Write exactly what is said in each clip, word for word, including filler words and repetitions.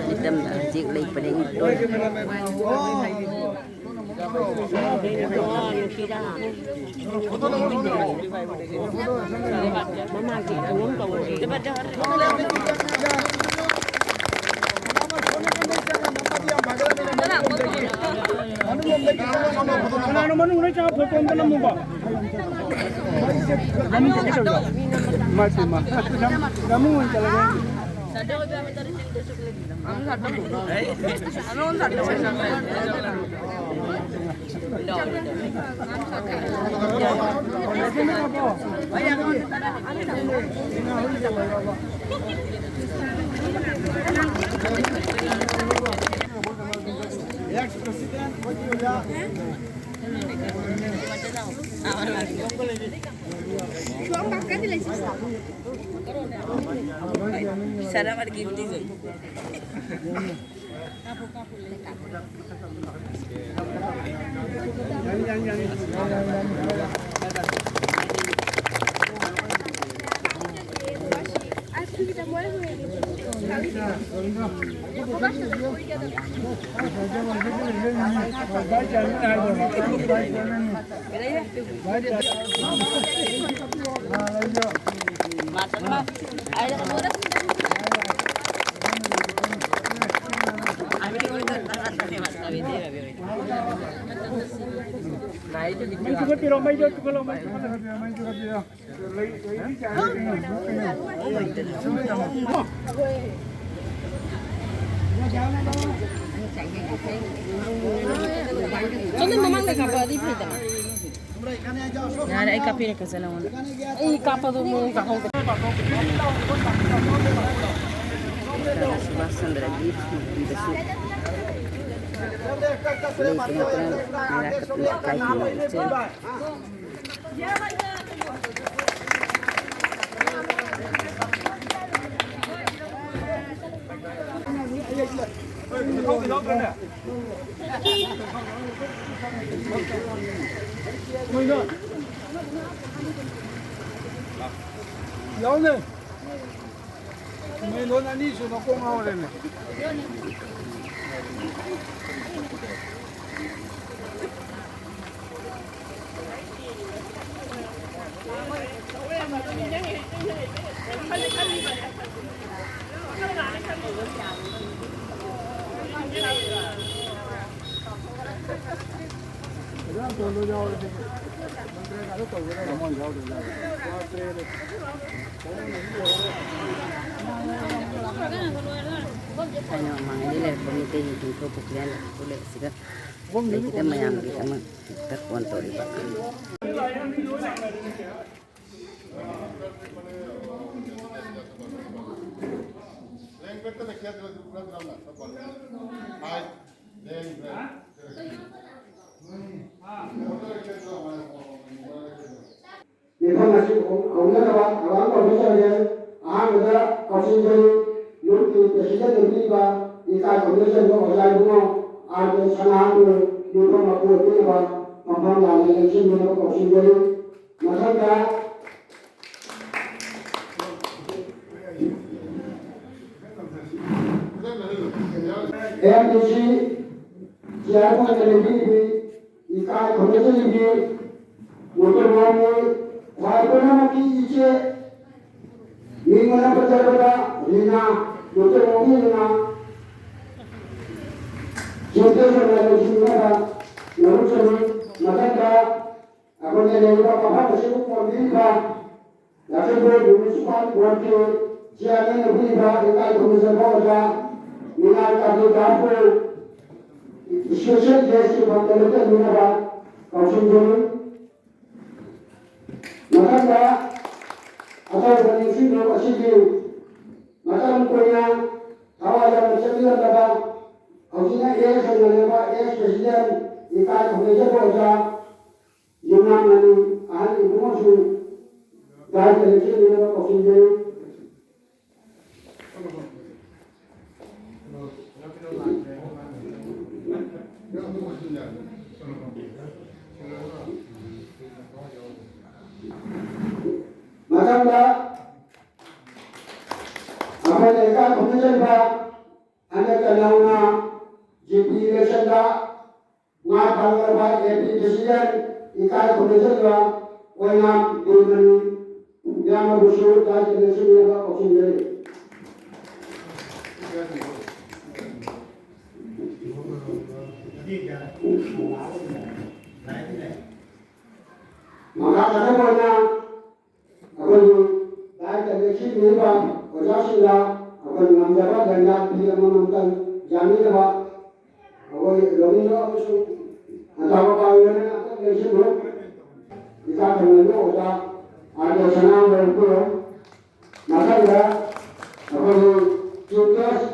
ꯃꯇꯝꯗ ꯍꯧꯖꯤꯛ ꯂꯩ ꯄꯔꯦꯡ ꯀꯅꯥꯅꯣ ꯃꯅꯨꯡꯗ ꯆꯪꯉ ꯐꯣꯇꯣ ꯑꯝꯇ ꯅꯝꯃꯨꯕ? ꯃꯅꯨꯡ ꯆꯪꯒꯦ ꯇꯧꯔꯤꯕ? ꯏꯃꯥ ꯏꯄꯦꯝꯃ꯫ ꯌꯥꯝ, ꯌꯥꯝ ꯑꯣꯏꯅ ꯆꯠꯂꯒꯦ꯫ ꯃꯩ ꯊꯥꯒꯠꯄꯤꯔꯣ, ꯃꯩꯗꯣ ꯊꯥꯒꯠꯂꯣ, ꯃꯩ ꯊꯥꯒꯠꯂꯣ꯫ ꯆꯠꯂꯨ, ꯃꯃꯥꯡꯗ ꯀꯥꯞꯄꯛꯑꯗꯤ ꯐꯩꯗꯅ꯫ ꯌꯥꯔꯦ, ꯑꯩ ꯀꯥꯞꯄꯤꯔꯛꯀꯦꯁꯦ ꯅꯉꯣꯟꯗ꯫ ꯑꯩ ꯀꯥꯞꯄꯗꯣ ꯃꯑꯣꯡ ꯇꯥꯍꯧꯗ꯭ꯔꯦ꯫ ꯁꯨꯕꯥꯁ ꯆꯟꯗ꯭ꯔꯒꯤ ꯐꯤꯗꯁꯨ ꯂꯩꯇꯅ ꯀꯔꯝ ꯂꯥꯛꯀꯗꯣꯏ ꯀꯥꯏꯗꯅꯣ ꯏꯆꯦ꯫ ꯌꯥꯎꯅꯦ꯫ ꯃꯤ ꯂꯣꯟ ꯑꯅꯤ ꯁꯨꯅ ꯀꯣꯛ ꯉꯥꯎꯔꯦꯅꯦ꯫ ꯊꯥꯏꯅ ꯃꯃꯥꯡꯉꯩꯗꯒꯤ ꯂꯩꯔꯛꯄ ꯃꯤꯇꯩꯒꯤ ꯅꯤꯡꯊꯧ ꯄꯨꯈ꯭ꯔꯤꯌꯥꯟ ꯂꯩꯕꯁꯤꯒ ꯂꯩꯈꯤꯗ ꯃꯌꯥꯝꯒꯤꯗꯃꯛ ꯈꯤꯇ ꯐꯣꯟ ꯇꯧꯔꯤꯕ꯫ ꯃꯤꯐꯝ ꯑꯁꯤ ꯍꯧꯅꯅꯕ ꯊꯧꯔꯥꯡ ꯇꯧꯕ ꯆꯪꯂꯦ꯫ ꯑꯍꯥꯟꯕꯗ ꯀꯛꯆꯤꯡ ꯌꯨꯠꯀꯤ ꯄ꯭ꯔꯦꯁꯤꯗꯦꯟ ꯑꯣꯏꯕꯤꯔꯤꯕ ꯏꯀꯥꯏ ꯈꯨꯝꯅꯖꯔꯤꯕ ꯑꯣꯖꯥ ꯏꯕꯨꯡꯉꯣ ꯑꯥꯔ ꯀꯦ ꯁꯅꯥꯍꯟꯕꯨ ꯃꯤꯐꯝ ꯃꯄꯨ ꯑꯣꯏꯕꯤꯅꯕ ꯐꯝꯐꯝ ꯂꯥꯡꯅ ꯂꯦꯡꯁꯤꯟꯕꯤꯅꯕ ꯀꯧꯁꯤꯟꯖꯔꯤ꯫ ꯃꯊꯪꯗ ꯑꯦꯝ ꯗꯤ ꯁꯤ ꯆꯤꯌꯥꯔꯃꯦꯟ ꯑꯣꯏꯅ ꯂꯦꯡꯕꯤꯔꯤꯕꯤ ꯏꯀꯥꯏ ꯈꯨꯝꯅꯖꯔꯤꯕꯤ ꯃꯣꯇꯣꯔꯃꯥꯟꯅꯤ ꯈ꯭ꯋꯥꯏ ꯄꯨꯝꯅꯃꯛꯀꯤ ꯏꯆꯦ ꯃꯤꯡ ꯑꯣꯏꯅ ꯄꯟꯖꯔꯕꯗ ꯔꯤꯅꯥ ꯃꯣꯇꯣꯔꯃꯥꯟꯅꯤ ꯔꯤꯅꯥ ꯆꯤꯐ ꯒꯦꯁ ꯑꯣꯏꯅ ꯂꯧꯁꯤꯟꯅꯕ ꯂꯧꯔꯛꯆꯔꯤ꯫ ꯃꯊꯪꯗ ꯑꯩꯈꯣꯏꯅ ꯂꯩꯔꯤꯕ ꯃꯐꯝ ꯑꯁꯤꯕꯨ ꯀꯣꯟꯕꯤꯔꯤꯕ ꯂꯛꯈꯤꯄꯨꯔ ꯃ꯭ꯌꯨꯅꯤꯁꯤꯄꯥꯜ ꯕꯣꯔꯗꯀꯤ ꯆꯤꯌꯥꯔꯃꯦꯟ ꯑꯣꯏꯕꯤꯔꯤꯕ ꯏꯀꯥꯏ ꯈꯨꯝꯅꯖꯕ ꯑꯣꯖꯥ ꯃꯤꯅꯥꯏ ꯀꯥꯕꯤ ꯗꯥꯁꯄꯨ ꯏꯁꯄꯦꯁꯦꯜ ꯒꯦꯁꯀꯤ ꯐꯝꯗ ꯂꯦꯞꯍꯟꯕꯤꯅꯕ ꯀꯧꯁꯤꯟꯖꯔꯤ꯫ ꯃꯊꯪꯗ ꯑꯆꯧꯕ ꯅꯤꯡꯁꯤꯡꯂꯨꯞ ꯑꯁꯤꯒꯤ ꯃꯇꯝ ꯀꯨꯏꯅ ꯊꯋꯥꯏ ꯌꯥꯎꯅ ꯆꯠꯃꯤꯟꯅꯔꯕ ꯍꯧꯖꯤꯛꯅ ꯑꯦꯛꯁ ꯑꯣꯏꯅ ꯂꯩꯕ ꯑꯦꯛꯁ ꯄ꯭ꯔꯦꯁꯤꯗꯦꯟ ꯏꯀꯥꯏ ꯈꯨꯝꯅꯖꯕ ꯑꯣꯖꯥ ꯌꯨꯝꯅꯥꯝ ꯑꯅꯤ ꯑꯍꯟ ꯏꯕꯨꯡꯉꯣꯁꯨ ꯒꯥꯔꯤ ꯂꯩꯈꯤꯗꯅ ꯀꯧꯁꯤꯟꯖꯔꯤ꯫ ꯃꯊꯪꯗ ꯆꯦꯟꯕ ꯍꯟꯗꯛꯇ ꯅꯧꯅ ꯖꯤ ꯄꯤ ꯏꯂꯦꯛꯁꯟꯗ ꯃꯥꯏ ꯄꯥꯛꯂꯕ ꯑꯦ ꯄꯤ ꯄ꯭ꯔꯦꯁꯤꯗꯦꯟꯠ ꯏꯀꯥꯏ ꯈꯨꯝꯅꯖꯔꯤꯕ ꯑꯣꯏꯅꯥꯝ ꯕꯤꯔꯃꯅꯤ ꯃꯤꯌꯥꯝꯅꯕꯨꯁꯨ ꯗꯥꯏꯠꯇ ꯂꯦꯡꯁꯤꯟꯅꯕ ꯀꯧꯁꯤꯟꯖꯔꯤ꯫ ꯃꯈꯥ ꯇꯥꯔꯛꯄ ꯑꯣꯏꯅ ꯑꯩꯈꯣꯏꯒꯤ ꯗꯥꯏꯠꯇ ꯂꯦꯡꯁꯤꯟꯕꯤꯔꯤꯕ ꯑꯣꯖꯥꯁꯤꯡꯗ ꯑꯩꯈꯣꯏ ꯉꯝꯖꯕ ꯂꯦꯡꯌꯥꯟ ꯐꯤ ꯑꯃꯃꯝꯇꯪ ꯌꯥꯟꯕꯤꯅꯕ ꯑꯩꯈꯣꯏ ꯔꯣꯕꯤꯟꯗ꯭ꯔꯣ ꯑꯃꯁꯨꯡ ꯑꯇꯥꯕ ꯄꯥꯡꯒꯜꯅ ꯑꯃꯨꯛꯇꯪ ꯂꯦꯡꯁꯤꯟꯕꯤꯌꯨ꯫ ꯏꯀꯥ ꯊꯣꯡꯍꯟꯕ ꯑꯣꯖꯥ ꯑꯥꯔ ꯀꯦ ꯁꯅꯥ ꯂꯧꯕꯤꯌꯨ꯫ ꯃꯊꯪꯗ ꯑꯩꯈꯣꯏꯒꯤ ꯆꯤꯐ ꯒꯦꯁ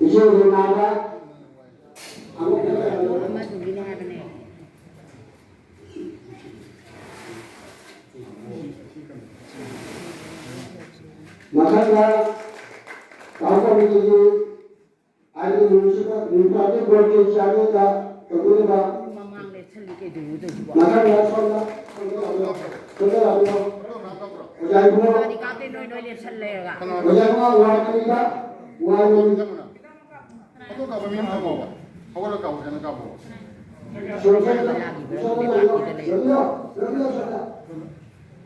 ꯏꯆꯦ ꯔꯤꯅꯥꯗ ꯑꯃꯨꯛꯇꯪ ꯑꯃꯗꯨꯒꯤꯅꯦ ꯍꯥꯏꯕꯅꯦ꯫ ꯃꯊꯪꯗ ꯇꯥꯎꯟ ꯀꯃꯤꯇꯤꯒꯤ ꯍꯥꯏꯗꯤ ꯃ꯭ꯌꯨꯅꯤꯁꯤꯄꯥꯜ ꯃ꯭ꯌꯨꯅꯤꯁꯤꯄꯥꯂꯤꯇꯤ ꯕꯣꯔꯗꯀꯤ ꯆꯤꯌꯥꯔꯃꯦꯟꯗ ꯇꯧꯕꯤꯔꯤꯕ ꯃꯃꯥꯡ ꯂꯦꯞꯁꯜꯂꯤ ꯀꯩꯗꯧꯔꯤꯅꯣ ꯇꯧꯔꯤꯁꯤꯕꯣ? ꯃꯊꯪꯗ ꯁꯣꯝꯗ ꯁꯣꯝꯗ ꯂꯥꯛꯄꯤꯌꯣ꯫ ꯁꯣꯝꯗ ꯂꯥꯛꯄꯤꯌꯣ꯫ ꯑꯣꯖꯥ ꯏꯕꯨꯡꯉꯣ꯫ ꯀꯥꯗꯤ ꯀꯥꯞꯇꯦ ꯅꯣꯏ ꯂꯣꯏ ꯂꯦꯞꯁꯜ ꯂꯩꯔꯒ꯫ ꯑꯣꯖꯥ ꯏꯕꯨꯡꯉꯣ ꯋꯥꯔꯗ ꯀꯔꯤꯗ? ꯋꯥꯔꯗ ꯀꯔꯤꯗ? ꯐꯣꯇꯣ ꯀꯥꯞꯄ ꯃꯤ ꯑꯃ ꯊꯝꯃꯣꯕ꯫ ꯍꯧꯒꯠꯂ ꯀꯥꯞꯄꯣ, ꯀꯩꯅꯣ ꯀꯥꯞꯄꯣꯕ꯫ ꯁꯣꯝꯗ ꯂꯥꯛꯄꯤꯌꯣ꯫ ꯁꯣꯝꯗ ꯂꯥꯛꯄꯤꯌꯣ꯫ ꯁꯣꯝꯗ꯫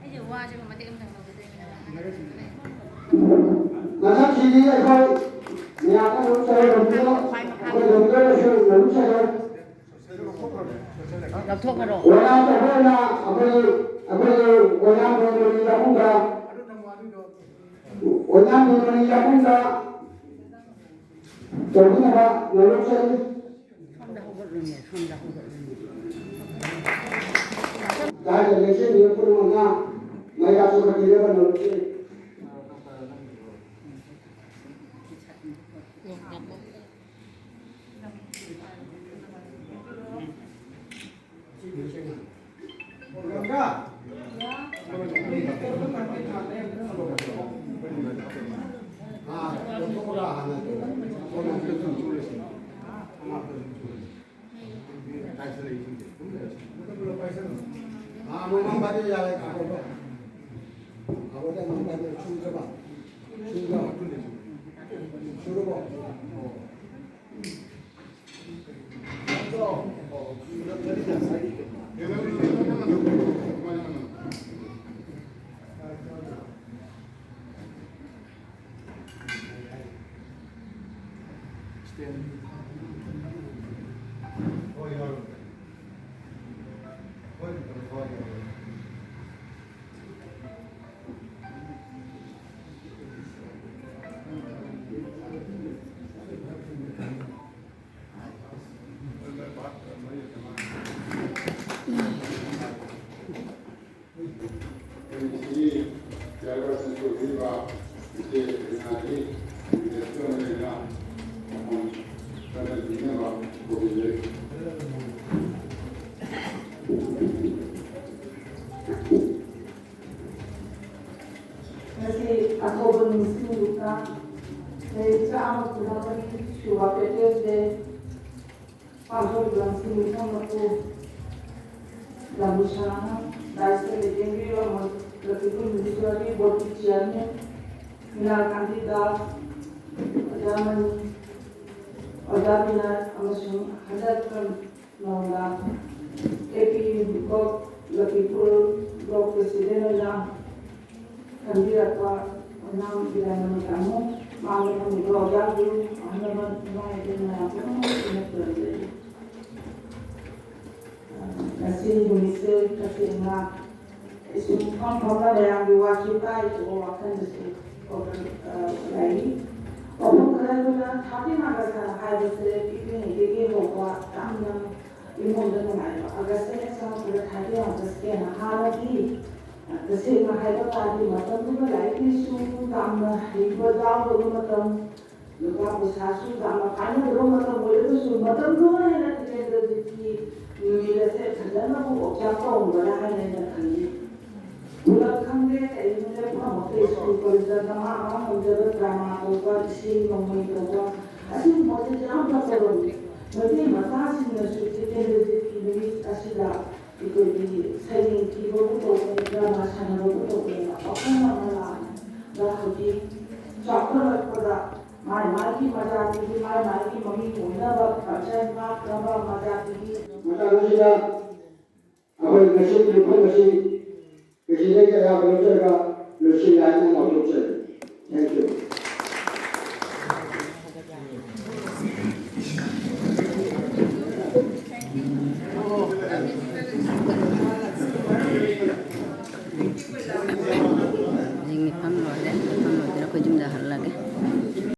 ꯑꯩꯁꯦ ꯋꯥꯁꯦ ꯃꯇꯦꯛ ꯑꯃꯇꯪ ꯂꯧꯒꯦ ꯇꯧꯕꯅꯦꯕ꯫ ꯃꯊꯪꯁꯤꯗꯤ ꯑꯩꯈꯣꯏ ꯃꯌꯥꯝꯅ ꯑꯗꯨꯝ ꯆꯠꯂꯣ, ꯑꯩꯈꯣꯏ ꯗꯣꯛꯇꯔꯅꯁꯨ ꯑꯗꯨꯝ ꯆꯠꯂꯣ꯫ ꯂꯧꯊꯣꯛꯈ꯭ꯔꯣ꯫ ꯑꯣꯖꯥ ꯑꯩꯈꯣꯏꯅ ꯑꯩꯈꯣꯏꯒꯤ, ꯑꯩꯈꯣꯏꯒꯤ ꯑꯣꯖꯥ ꯃꯣꯏ ꯃꯔꯤ ꯆꯍꯨꯝꯗ, ꯑꯣꯖꯥ ꯃꯣꯏ ꯃꯔꯤ ꯆꯍꯨꯝꯗ ꯇꯧꯕꯤꯅꯕ ꯅꯣꯂꯨꯛꯆꯔꯤ꯫ ꯁꯣꯝꯗ ꯍꯧꯒꯠꯂꯨꯅꯦ, ꯁꯣꯝꯗ ꯍꯧꯒꯠꯂꯨꯅꯦ꯫ ꯗꯥꯏꯠꯇ ꯂꯦꯡꯁꯤꯟꯕꯤꯕ ꯄꯨꯝꯅꯃꯛꯅ ꯃꯩꯔꯥ ꯆꯣꯡꯈꯠꯄꯤꯅꯕ ꯅꯣꯂꯨꯛꯆꯔꯤ꯫ ꯉꯁꯤ ꯑꯊꯧꯕ ꯅꯤꯡꯁꯤꯡ ꯅꯨꯃꯤꯠꯇ ꯆꯍꯤ ꯆꯥꯝꯃ ꯀꯨꯟꯃꯥꯄꯟ ꯁꯨꯕ Patriots Day ꯄꯥꯡꯊꯣꯛꯂꯤꯕ ꯉꯁꯤ ꯃꯤꯐꯝ ꯑꯗꯨ ꯂꯝꯕꯨ ꯁꯥꯅ ꯗꯥꯏꯁꯇ ꯂꯦꯡꯕꯤꯔꯤꯕ ꯂꯛꯈꯤꯄꯨꯔ Municipality Board ꯀꯤ Chairman ꯃꯤꯅꯥ ꯀꯥꯟꯇꯤ ꯗꯥꯁ, ꯑꯣꯖꯥ ꯃꯅꯤ, ꯑꯣꯖꯥ ꯕꯤꯅꯥ ꯑꯃꯁꯨꯡ ꯍꯟꯗꯛ ꯅꯧꯅ ꯑꯦ ꯄꯤ ꯕ꯭ꯂꯣꯛ ꯂꯛꯈꯤꯄꯨꯔ ꯕ꯭ꯂꯣꯛ President ꯑꯣꯏꯅ ꯈꯟꯕꯤꯔꯛꯄ ꯑꯣꯏꯅꯥꯝ ꯕꯤꯔꯥꯅꯟꯗ ꯇꯥꯃꯣ, ꯃꯥꯡꯗ ꯐꯝꯃꯤꯕ ꯑꯣꯖꯥ ꯒꯨꯔꯨ, ꯑꯍꯜ ꯂꯃꯟ, ꯏꯃꯥ ꯏꯕꯦꯟ ꯃꯌꯥꯝ ꯄꯨꯝꯅꯃꯛ ꯏꯅ ꯈꯨꯔꯨꯝꯖꯔꯤ꯫ ꯉꯁꯤ ꯅꯨꯃꯤꯠꯁꯦ ꯇꯁꯦꯡꯅ ꯑꯩꯁꯨ ꯐꯝ ꯐꯝꯅ ꯃꯌꯥꯝꯒꯤ ꯋꯥꯁꯤ ꯇꯥꯏꯗꯕ ꯋꯥꯈꯜꯗꯁꯨ ꯂꯩ꯫ ꯋꯥꯐꯝ ꯈꯔꯗꯨꯅ thirteen August ꯍꯥꯏꯕꯁꯦ ꯄꯤꯛꯂꯤꯉꯩꯗꯒꯤ ꯍꯧꯕ ꯌꯥꯝꯅ ꯏꯃꯨꯡꯗ ꯅꯨꯡꯉꯥꯏꯕ꯫ August ꯍꯦꯛ ꯆꯪꯉꯛꯄꯗ thirteen August ꯀꯤ ꯍꯥꯟꯅꯗꯤ, ꯇꯁꯦꯡꯅ ꯍꯥꯏꯕ ꯇꯥꯔꯗꯤ, ꯃꯇꯝꯗꯨꯗ ꯂꯥꯏꯔꯤꯛ ꯂꯥꯏꯁꯨ ꯌꯥꯝꯅ ꯍꯩꯕ ꯌꯥꯎꯗꯕ ꯃꯇꯝ, ꯂꯨꯄꯥ ꯄꯩꯁꯥꯁꯨ ꯌꯥꯝꯅ ꯄꯥꯏꯅꯗꯕ ꯃꯇꯝ ꯑꯣꯏꯔꯒꯁꯨ, ꯃꯇꯝꯗꯨꯗ ꯍꯦꯟꯅ ꯇꯤꯀꯦꯟꯗ꯭ꯔꯖꯤꯠꯀꯤ ꯅꯨꯃꯤꯠ ꯑꯁꯦ ꯐꯖꯅꯕꯨ observe ꯇꯧꯔꯝꯒꯗ꯭ꯔꯥ ꯍꯥꯏꯅ ꯑꯩꯅ ꯈꯜꯂꯤ꯫ ꯈꯨꯂꯛ ꯈꯪꯗꯦ, ꯀꯔꯤ ꯈꯪꯗꯦ, ꯄꯨꯝꯅꯃꯛꯇ ꯁ꯭ꯀꯨꯜ ꯀꯣꯂꯦꯖꯇ ꯃꯃꯥ ꯑꯃ ꯉꯝꯖꯕ ꯗ꯭ꯔꯃꯥ ꯇꯧꯕ, ꯏꯁꯩ ꯅꯣꯡꯃꯥꯏ ꯇꯧꯕ, ꯑꯁꯤꯒꯨꯝꯕꯁꯦ ꯌꯥꯝꯅ ꯇꯧꯔꯝꯃꯤ꯫ ꯃꯩꯇꯩ ꯃꯆꯥꯁꯤꯡꯅꯁꯨ ꯇꯤꯀꯦꯟꯗ꯭ꯔꯖꯤꯠꯀꯤ ꯅꯨꯃꯤꯠ ꯑꯁꯤꯗ ꯑꯩꯈꯣꯏꯒꯤ ꯁꯩꯔꯦꯡ ꯊꯤꯕꯕꯨ ꯇꯧꯕꯅꯤ, ꯗ꯭ꯔꯃꯥ ꯁꯥꯟꯅꯕꯕꯨ ꯇꯧꯕꯅꯤ, ꯋꯥꯈꯜ ꯑꯃ ꯂꯥꯛꯑꯒ ꯍꯧꯖꯤꯛ ꯆꯥꯎꯈꯠꯂꯛꯄꯗ ꯃꯥꯏ ꯃꯥꯒꯤ ꯃꯖꯥꯇꯤꯒꯤ ꯃꯥꯏ ꯃꯥꯒꯤ ꯃꯃꯤꯡ ꯑꯣꯏꯅꯕ ꯀꯜꯆꯔ ꯉꯥꯛꯅꯕ ꯃꯖꯥꯇꯤꯒꯤ ꯃꯇꯥꯡ ꯑꯁꯤꯗ ꯑꯩꯈꯣꯏ ꯉꯁꯤ ꯃꯤꯐꯝ ꯑꯁꯤ ꯀꯩꯁꯤꯗꯒꯤ ꯑꯌꯥꯕ ꯂꯧꯖꯔꯒ ꯂꯣꯏꯁꯤꯜꯂꯦ ꯍꯥꯏꯅ ꯂꯥꯎꯊꯣꯛꯆꯔꯤ꯫ Thank you꯫ ꯍꯧꯖꯤꯛ ꯃꯤꯐꯝ ꯂꯣꯏꯔꯦ꯫ ꯃꯤꯐꯝ ꯂꯣꯏꯗꯅ ꯑꯩꯈꯣꯏ ꯌꯨꯝꯗ ꯍꯜꯂꯒꯦ꯫